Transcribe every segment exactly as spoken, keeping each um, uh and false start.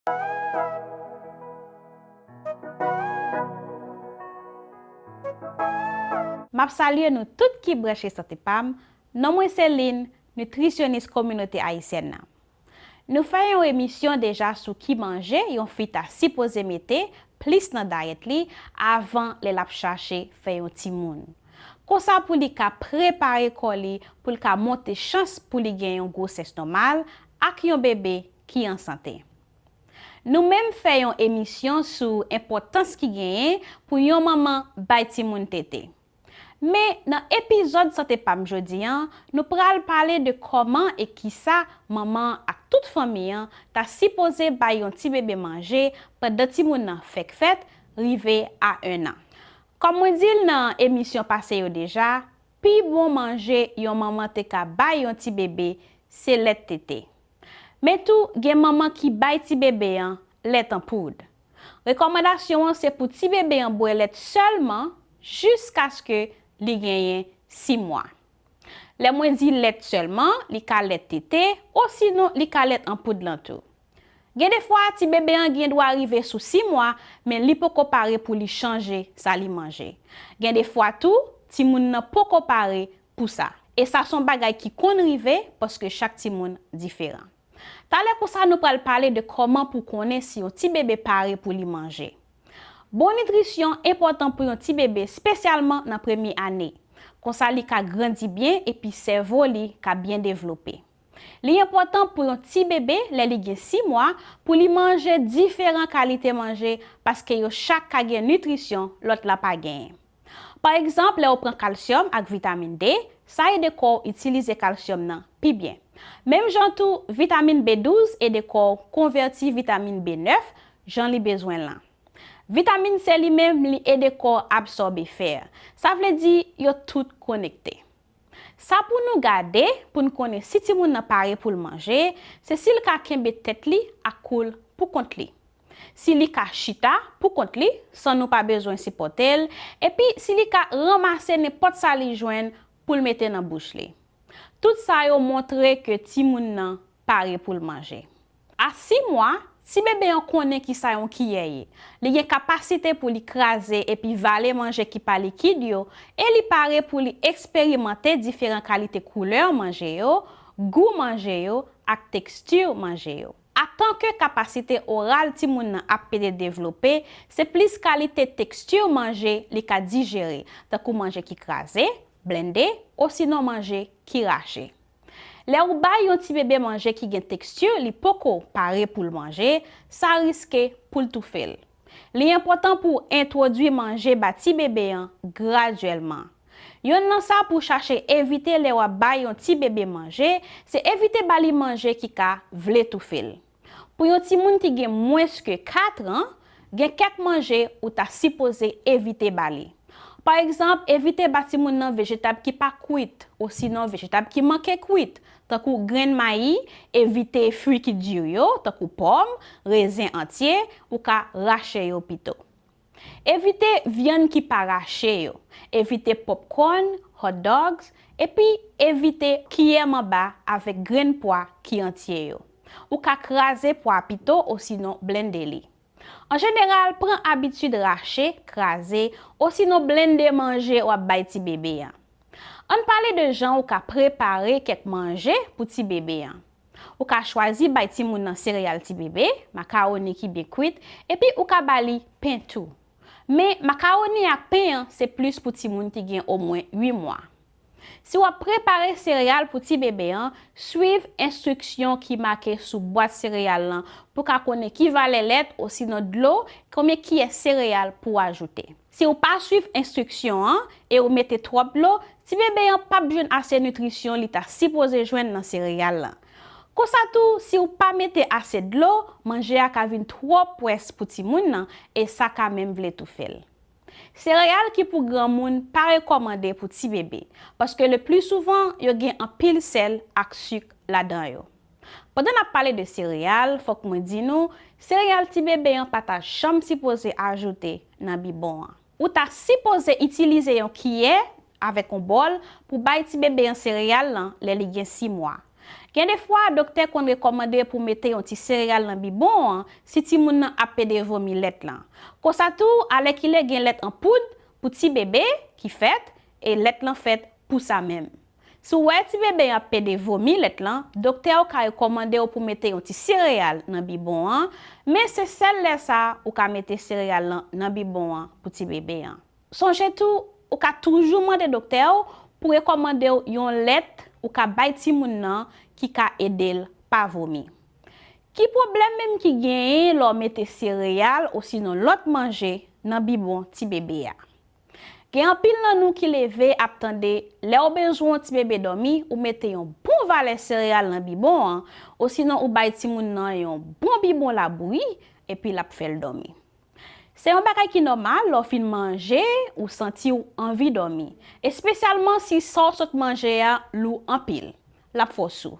M ap salye nou tout ki branche Sante Pa m. Non mwen se Lynn, nitrisyonis kominote ayisyèn nan. Nou fè yon emisyon deja sou ki manje yon fi ta sipoze mete plis nan dayèt li avan lè l ap chache fè yon timoun. Konsa pou li ka prepare kò li pou l ka monte chans pou li gen yon gwosès nòmal ak yon bebe ki an sante. Nou menm fè yon emisyon sou enpòtans ki genyen pou yon manman bay timoun tete. Men, nan epizòd Sante Pa m jodi a, nou pral pale de kòman e kisa manman an ak tout fanmi an ta sipoze bay yon ti bebe manje pandan timoun nan fèk fèt rive a en an. Kòm mwen di l nan emisyon pase yo deja, pi bon manje yon manman te ka bay yon ti bebe, se lèt tete. Men tou, gen manman ki bay ti bebe an lèt an poud. Rekòmandasyon an se pou ti bebe an bwè lèt sèlman jiskaske li genyen sis mwa. Lè mwen di lèt sèlman, li ka lèt tete, osinon li ka lèt an poud lan tou. Gen de fwa, ti bebe an gen dwa rive sou sis mwa, men li poko pare pou li chanje sa li manje. Gen de fwa tou, timoun nan poko pare pou sa. E sa se yon bagay ki konn rive, paske chak timoun diferan. Talè konsa, nou pral pale de kòman pou konnen si yon ti bebe pare pou li manje. Bon nitrisyon enpòtan pou yon ti bebe, espesyalman nan premye ane. Konsa, li ka grandi byen epi sèvo li ka byen devlope. Li enpòtan pou yon ti bebe, lè li gen sis mwa, pou li manje diferan kalite manje, paske yo chak ka gen nitrisyon lòt la pa genyen. Pa egzanp, lè w pran kalsyòm ak vitamin D, sa ede kò w itilize kalsyòm nan pi byen. Menm jan tou, vitamin B douz ede kò w konvèti vitamin B nèf jan li bezwen l lan. Vitamin C li menm, li ede kò w absòbe fè. Sa vle di, yo tout konekte. Sa pou nou gade, pou n konnen si timoun nan pare pou l manje, se si l ka kenbe tèt li ak kou l pou kont li. Si li ka chita pou kont li, san nou pa bezwen sipòte l, epi si li ka ranmase nenpòt sa li jwenn pou l mete nan bouch li. Tout sa yo montre ke timoun nan pare pou l manje. A sis mwa, ti bebe an konnen kisa yon kiyè ye. Li gen kapasite pou li kraze epi vale manje ki pa likid yo, e li pare pou li eksperimante diferan kalite koulè manje yo, gou manje yo, ak teksti manje yo. Atanke kapasite oral timoun nan ap pede devlope, se plis kalite teksti manje li ka dijere, tankou manje ki kraze, blende, osinon manje ki rache. Lè ou bay yon ti bebe manje ki gen teksti li poko pare pou l manje, sa riske pou l toufe l. Li enpòtan pou w entwodui manje ba ti bebe an gradyèlman. Yonn nan sa pou w chache evite lè w ap bay yon ti bebe manje, se evite ba li manje ki ka vle toufe l. Pou yon timoun ki gen mwens ke kat an, gen kèk manje ou ta sipoze evite ba li. Pa egzanp, evite ba timoun nan vejetab ki pa kwit, osinon vejetab ki manke kwit, tankou grenn mayi, evite fwi ki di yo, tankou pòm, rezen antye, ou ka rache yo pito. Evite vyann ki pa rache yo, evite popcorn, hot dogs, epi evite kiyè manba avèk grenn pwa ki antye yo. Ou ka kraze pwa pito osinon blende li. An jeneral, pran abitid rache, kraze, osinon blende manje w ap bay ti bebe an. Ann pale de jan ou ka prepare kèk manje pou ti bebe an. Ou ka chwazi bay timoun nan sereyal ti bebe, makawoni ki byen kwit, epi ou ka ba li pen tou. Men, makawoni ak pen an, se plis pou timoun ki gen omwen uit mwa. Si w ap prepare sereyal pou ti bebe an, swiv enstriksyon ki make sou bwat sereyal lan pou w ka konnen ki valè lèt osinon dlo, konbyen kiyè sereyal pou w ajoute. Si w pa swiv enstriksyon an e w mete twòp dlo, ti bebe an p ap jwenn ase nitrisyon li ta sipoze jwenn nan sereyal lan. Konsa tou, si w pa mete ase dlo, manje a ka vin twò pwès pou timoun nan e sa ka menm vle toufe l. Sereyal ki pou granmoun pa rekòmande pou ti bebe, paske le pli souvan yo gen anpil sèl ak sik ladan yo. Pandan n ap pale de sereyal, fòk mwen di nou, sereyal ti bebe an pa ta janm sipoze ajoute nan bibwon an. Ou ta sipoze itilize yon kiyè avèk yon bòl pou bay ti bebe an sereyal lan lè li gen sis mwa. Gen de fwa, doktè konn rekòmande pou mete yon ti sereyal nan bibwon an si timoun nan ap pede vomi lèt lan. Konsa tou, alèkile gen lèt an poud pou ti bebe ki fèt, e lèt lan fèt pou sa menm. Si w wè ti bebe an ap pede vomi lèt lan, doktè w ka rekòmande w pou mete yon ti sereyal nan bibwon an, men se sèl lè sa ou ka mete sereyal lan nan bibwon an pou ti bebe an. Sonje tou, ou ka toujou mande doktè w pou rekòmande w yon lèt ou ka bay timoun nan ki ka ede l pa vomi. Ki pwoblèm menm ki genyen lè w mete sereyal osinon lòt manje nan bibwon ti bebe a? Gen anpil nan nou ki leve ap tande lè w bezwen yon ti bebe dòmi, ou mete yon bon valè sereyal nan bibwon an, osinon ou bay timoun nan yon bon bibwon labouyi, epi l ap fè l dòmi. Se yon bagay ki nòmal, lè w fin manje, ou santi w anvi dòmi, espesyalman si sa w sot manje a lou anpil. L ap fòse w.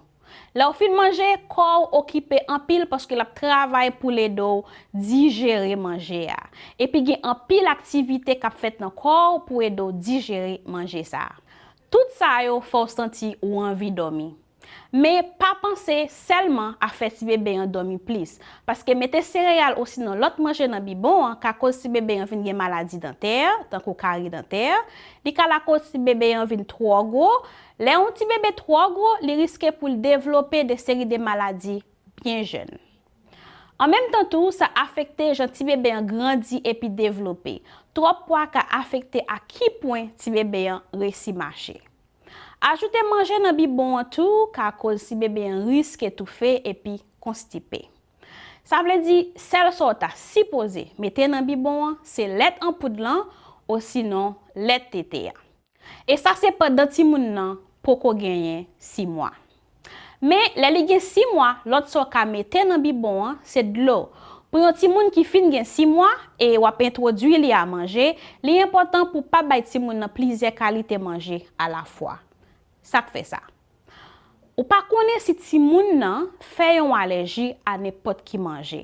Lè w fin manje, kò w okipe anpil paske l ap travay pou l ede w dijere manje a. Epi gen anpil aktivite k ap fèt nan kò w pou ede w dijere manje sa a. Tout sa yo fè w santi ou anvi dòmi. Men pa panse sèlman a fè ti bebe an dòmi plis, paske mete sereyal osinon lòt manje nan bibwon an ka koz ti bebe an vin gen maladi dantè, tankou kari dantè. Li ka lakoz ti bebe an vin twò gwo. Lè yon ti bebe twò gwo, li riske pou l devlope de seri de maladi byen jèn. An menm tan tou, sa afekte jan ti bebe an grandi epi devlope. Twòp pwa ka afekte a ki pwen ti bebe an resi mache. Ajoute manje nan bibwon an tou ka koz ti bebe an riske toufe epi konstipe. Sa vle di, sèl sa w ta sipoze mete nan bibwon an se lèt an poud lan osinon lèt tete a. E sa se pandan timoun nan poko genyen sis mwa. Men, lè li gen sis mwa, lòt sa w ka mete nan bibwon an se dlo. Pou yon timoun ki fin gen sis mwa e w ap entwodui li a manje, li enpòtan pou w pa bay timoun nan plizyè kalite manje alafwa. Sa k fè sa? Ou pa konnen si timoun nan fè yon alèji a nenpòt ki manje.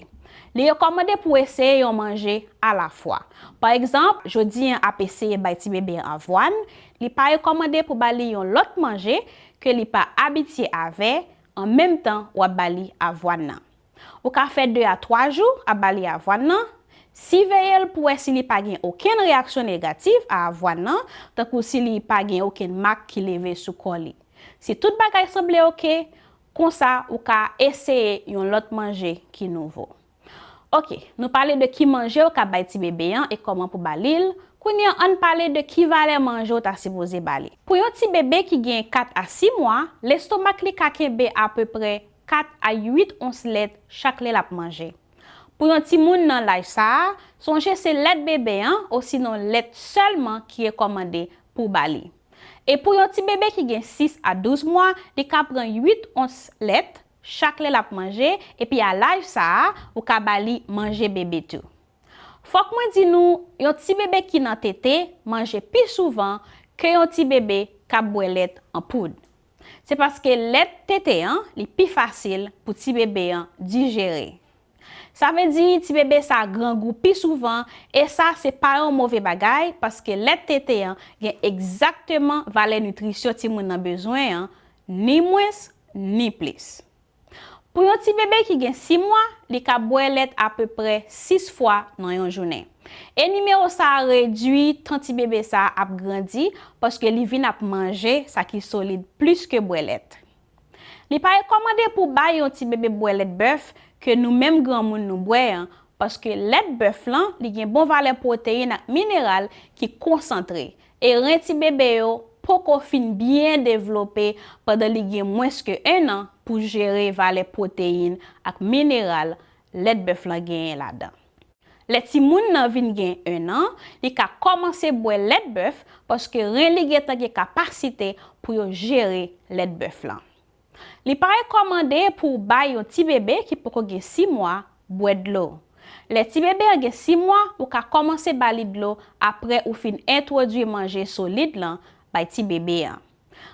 Li rekòmande pou w eseye yon manje alafwa. Pa egzanp, jodi an ap eseye bay ti bebe an avwàn, li pa rekòmande pou w ba li yon lòt manje ke li pa abitye avè, an menm tan w ap ba li avwàn nan. Ou ka fè de a twa jou ap ba li avwàn nan. Siveye l pou wè si li pa gen okenn reyaksyon negatif a avwàn nan, tankou si li pa gen okenn mak ki leve sou kò li. Si tout bagay sanble oke, konsa ou ka eseye yon lòt manje ki nouvo. Oke, nou pale de ki manje w ka bay ti bebe an e kòman pou ba li l. Kounye a, ann pale de ki valè manje w ta sipoze ba li. Pou yon ti bebe ki gen kat a sis mwa, lestomak li ka kenbe apeprè kat a uit ons lèt chak lè l ap manje. Pou yon timoun nan laj sa a, sonje se lèt bebe an osinon lèt sèlman ki rekòmande pou w ba li. E pou yon ti bebe ki gen sis a douz mwa, li ka pran uit ons lèt chak lè l ap manje, epi a laj sa a, ou ka ba li manje bebe tou. Fòk mwen di nou, yon ti bebe ki nan tete manje pi souvan ke yon ti bebe k ap bwè lèt an poud. Se paske lèt tete an, li pi fasil pou ti bebe an dijere. Sa vle di ti bebe sa grangou pi souvan, e sa se pa yon move bagay, paske lèt tete an gen egzakteman valè nitrisyon timoun nan bezwen an, ni mwens, ni plis. Pou yon ti bebe ki gen sis mwa, li ka bwè lèt apeprè sis fwa nan yon jounen. E nimewo sa a redui tan ti bebe sa a ap grandi, paske li vin ap manje sa ki solid plis ke bwè lèt. Li pa rekòmande pou w bay yon ti bebe bwè lèt bèf ke nou menm granmoun nou bwè an, paske lèt bèf lan, li gen bon valè pwoteyin ak mineral ki konsantre, e ren ti bebe yo poko fin byen devlope pandan li gen mwens ke en an pou jere valè pwoteyin ak mineral lèt bèf lan genyen ladan. Lè timoun nan vin gen en an, li ka kòmanse bwè lèt bèf paske ren li gentan gen kapasite pou yo jere lèt bèf lan. Li pa rekòmande pou w bay yon ti bebe ki poko gen sis mwa bwè dlo. Lè ti bebe an gen sis mwa, ou ka kòmanse ba li dlo apre ou fin entwodui manje solid lan bay ti bebe an.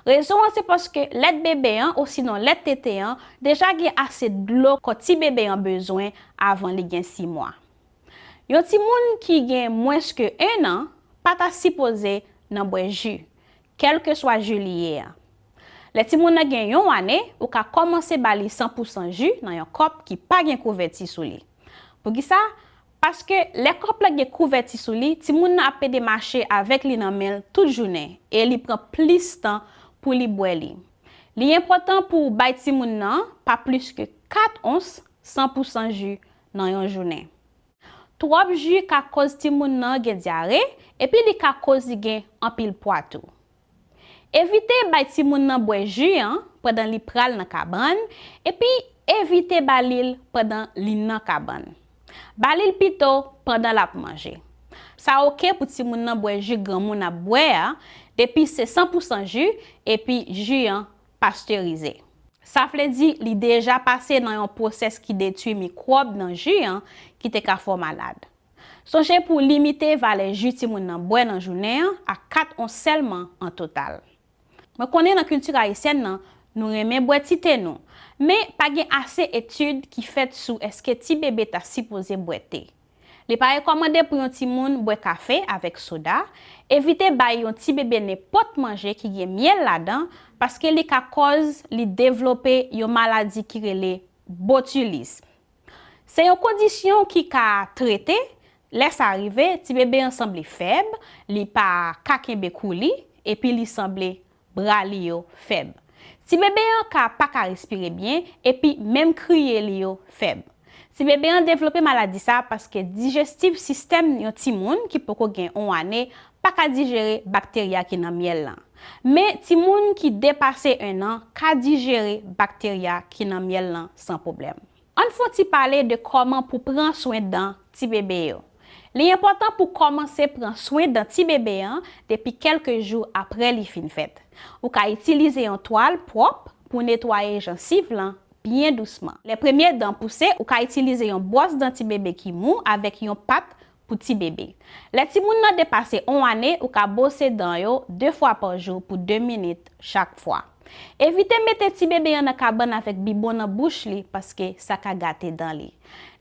Rezon an se paske lèt bebe an osinon lèt tete an deja gen ase dlo kò ti bebe an bezwen avan li gen sis mwa. Yon timoun ki gen mwens ke en an pa ta sipoze nan bwè ji, kèlkeswa ji li ye a. Lè timoun nan gen yon ane, ou ka kòmanse ba li san pousan ji nan yon kòp ki pa gen kouvèti sou li. Poukisa? Paske lè kòp la gen kouvèti sou li, timoun nan ap pede mache avèk li nan men l tout jounen e li pran plis tan pou li bwè li. Li enpòtan pou w bay timoun nan pa plis ke kat ons san pousan ji nan yon jounen. Twòp ji ka koz timoun nan gen dyare, epi li ka koz li gen anpil pwa tou. Evite bay timoun nan bwè ji an pandan li pral nan kabann, epi evite ba li l pandan li nan kabann. Ba li l pito pandan l ap manje. Sa oke pou timoun nan bwè ji granmoun ap bwè a, depi se san pousan ji, epi ji an pasterize. Sa vle di li deja pase nan yon pwosès ki detwi mikwòb nan ji an ki te ka fè w malad. Sonje pou w limite valè ji timoun nan bwè nan jounen an a kat ons sèlman an total. Mwen konnen nan kilti ayisyèn nan, nou renmen bwè ti te nou, men pa gen ase etid ki fèt sou èske ti bebe ta sipoze bwè te. Li pa rekòmande pou yon timoun bwè kafe avèk soda. Evite bay yon ti bebe nenpòt manje ki gen myèl ladan, paske li ka kòz li devlope yon maladi ki rele botulisme. Se yon kondisyon ki ka trete. Lè sa rive, ti bebe an sanble fèb, li pa ka kenbe kou li, epi li sanble bra li yo fèb. Ti bebe an ka pa ka respire byen, epi menm kriye li yo fèb. Ti bebe an devlope maladi sa paske dijestif sistèm yon timoun ki poko gen yon ane pa ka dijere bakterya ki nan myèl lan. Men timoun ki depase en an ka dijere bakterya ki nan myèl lan san pwoblèm. Ann fè yon ti pale de kòman pou pran swen dan ti bebe yo. Li enpòtan pou kòmanse pran swen dan ti bebe an depi kèlke jou apre li fin fèt. Ou ka itilize yon twal pwòp pou netwaye jansiv lan byen dousman. Lè premye dan pouse, ou ka itilize yon bwòs dan ti bebe ki mou avèk yon pat pou ti bebe. Lè timoun nan depase yon ane, ou ka bwose dan yo de fwa pa jou pou de minit chak fwa. Evite mete ti bebe an nan kabann avèk bibwon nan bouch li, paske sa ka gate dan li.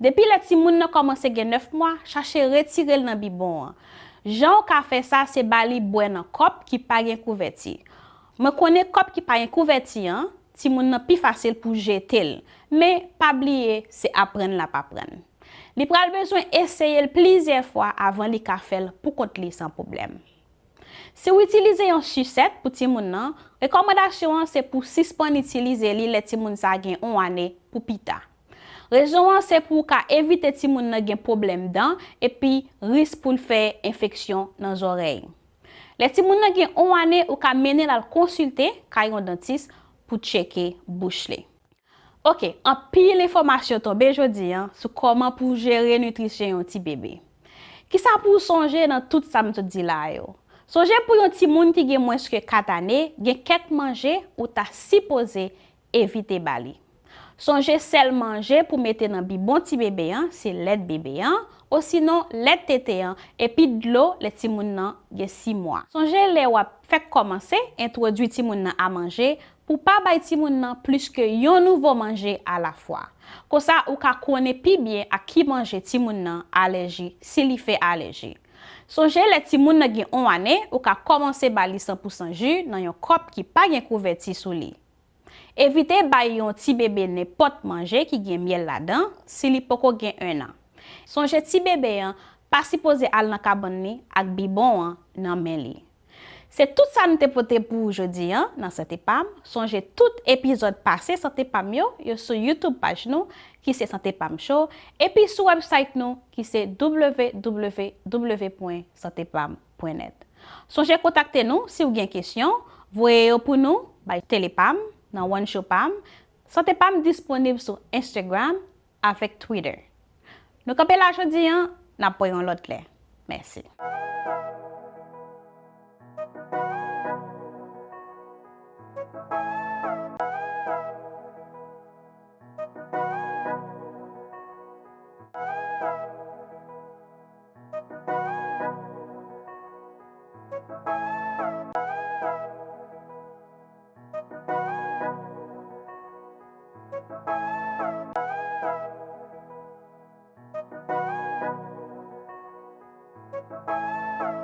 Depi lè timoun nan kòmanse gen nèf mwa, chache retire l nan bibwon an. Jan w ka fè sa, se ba li bwè nan kòp ki pa gen kouvèti. Mwen konnen kòp ki pa gen kouvèti an, timoun nan pi fasil pou jete l, men pa bliye se aprann l ap aprann. Li pral bezwen eseye l plizyè fwa avan li ka fè l poukont li san pwoblèm. Si w itilize yon sisèt pou timoun nan, rekòmandasyon an se pou w sispann itilize li lè timoun sa a gen yon ane pou pita. Rezon an se pou w ka evite timoun nan gen pwoblèm dan epi risk pou l fè enfeksyon nan zòrèy. Lè timoun nan gen yon ane, ou ka mennen l al konsilte kay yon dantis pou tcheke bouch li. Oke, anpil enfòmasyon tonbe jodi a sou kòman pou w jere nitrisyon yon ti bebe. Kisa pou w sonje nan tout sa m sot di la a yo? Sonje pou yon timoun ki gen mwens ke kat ane, gen kèk manje ou ta sipoze evite ba li. Sonje sèl manje pou mete nan bibwon ti bebe an se lèt bebe an, osinon lèt tete an, epi dlo lè timoun nan gen sis mwa. Sonje lè w ap fèk kòmanse entwodui timoun nan a manje, pou w pa bay timoun nan plis ke yon nouvo manje alafwa. Konsa, ou ka konnen pi byen ak ki manje timoun nan alèji, si li fè alèji. Sonje lè timoun nan gen yon ane, ou ka kòmanse ba li san pousan ji nan yon kòp ki pa gen kouvèti sou li. Evite bay yon ti bebe nenpòt manje ki gen myèl ladan si li poko gen en an. Sonje ti bebe an pa sipoze al nan kabann li ak bibwon an nan men li. Se tout sa nou te pote pou ou jodi a nan Sante Pam. Sonje tout epizòd pase Sante Pam yo, yo sou YouTube paj nou ki se Sante Pam Show, epi sou website nou ki se w w w pwen sante pam pwen nèt. Sonje kontakte nou si w gen kesyon, voye yo pou nou bay Tele Pam, nan One Show Pam. Sante Pam disponib sou Instagram avèk Twitter. Nou kanpe la jodi a, n ap wè yon lòt lè. Mèsi.